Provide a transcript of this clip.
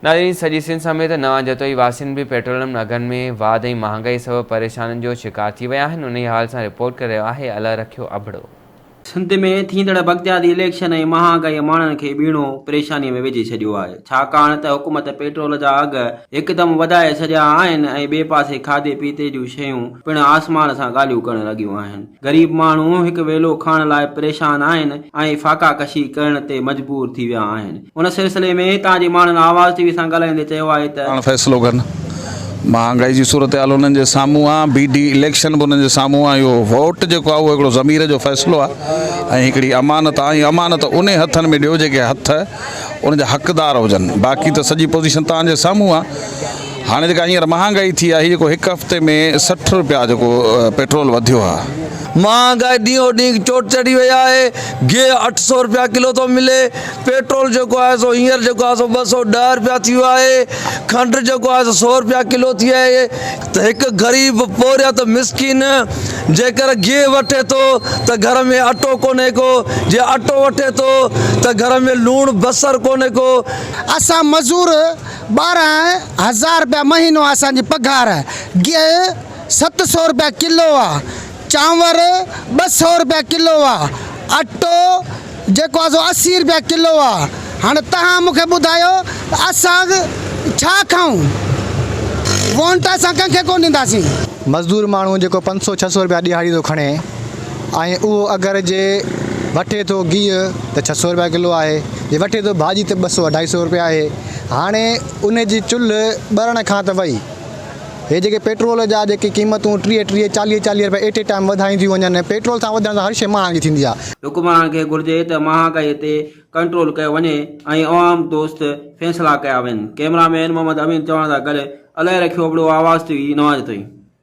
ناظرين سڄي سنڌ سميت نوان جتوئي واسين به پيٽرولم اگهن ۾ واڌ ۽ مهانگائي سبب پريشانين جو شڪار ٿي ويا آهن انهي حوالي سان رپورٽ ڪري رهيو آهي الله رکيو ابڙو. سنڌ ۾ ٿيندڙ بغدادي اليڪشن ۽ مهانگائيء ماڻهن کي ٻيڻو پريشانيء ۾ وجهي ڇڏيو آهي ڇاڪاڻ ته حڪومت پيٽرول جا اگهه هڪدم وڌائي ڇڏيا آهن ۽ ٻئي پاسي کاڌي پيتي جون شيون پڻ آسمان سان ڳالهيون ڪرڻ لڳيون آهن. غريب ماڻهو هڪ ويلو کائڻ لاء پريشان آهن ۽ فاقا ڪشي ڪرڻ تي مجبور ٿي ويا آهن. ان سلسلي ۾ هتان جي ماڻهن آواز ٽي وي سان ڳالهائيندي چيو آهي ته. پاڻ فيصلو ڪن. مهانگائي جي صورتحال انهن جي سامهون آ، بي ڊي اليڪشن به انهن جي سامهون آ، اهو ووٽ جيڪو آ اهو هڪڙو ضمير جو فيصلو آ ۽ هڪڙي امانت آ ۽ امانت انهي هٿن ۾ ڏيو جيڪي هٿ ان جا حقدار هجن باقي ته سڄي پوزيشن توهان جي سامهون آ. هاڻي جيڪا هينئر مهانگائي ٿي آهي جيڪو هڪ هفتي ۾ 60 روپيا جيڪو پيٽرول وڌيو آهي. مهانگائي ڏينهون ڏينهن چوٽ چڙهي وئي آهي، گيهه 800 روپيا ڪلو ٿو ملي، پيٽرول جيڪو آهي سو هينئر جيڪو آهي سو 210 روپيا ٿي ويو آهي، کنڊ جيڪو آهي سو سو روپيا ڪلو ٿي آهي ته هڪ غريب پورهيت مسڪين جيڪر گيهه وٺي ٿو ته گهر ۾ اٽو ڪونهي ڪو، جي اٽو وٺي ٿو ته گهر ۾ لوڻ بصر ڪونهي ڪو. اسان مزور 12,000 رپيا مهينو آ اسان جي پگهار، گيهه 700 رپيا ڪلو آ، چانور 200 رپيا ڪلو آ، اٽو جيڪو آ سو 80 رپيا ڪلو آ، هاڻي توهان مون کي ٻڌايو ته اسان ڇا کائون؟ وونٽ اسان ڪنهن کي ڪونه ڏينداسين. مزدور ماڻهو جيڪو پنج سو ڇهه سو رپيا ڏهاڙي ٿو کڻي ۽ اهو اگر جي وٺي ٿو گيهه ته ڇهه سو رپيا ڪلو آهي جي وٺي ٿو ڀاڄي ته ٻه سو اڍائي سو رپيا آهي هاڻي ان جي چلهه ٻرڻ کان ته وئي. هي جيڪي پيٽرول جا جيڪي قيمتون 30 30 40 40 رپيا ايٽ اي ٽائيم وڌايون ٿيون وڃن پيٽرول سان وڌڻ سان هر شيء مهانگي ٿيندي آهي. حڪمرانن کي گهرجي ته مهانگائي تي ڪنٽرول ڪيو وڃي ۽ عوام دوست فيصلا ڪيا وڃن. ڪئميرا مين محمد امين چوهاڻ سان گڏ الهه رکيو ابڙو آواز ٽي وي نواز جتوئي.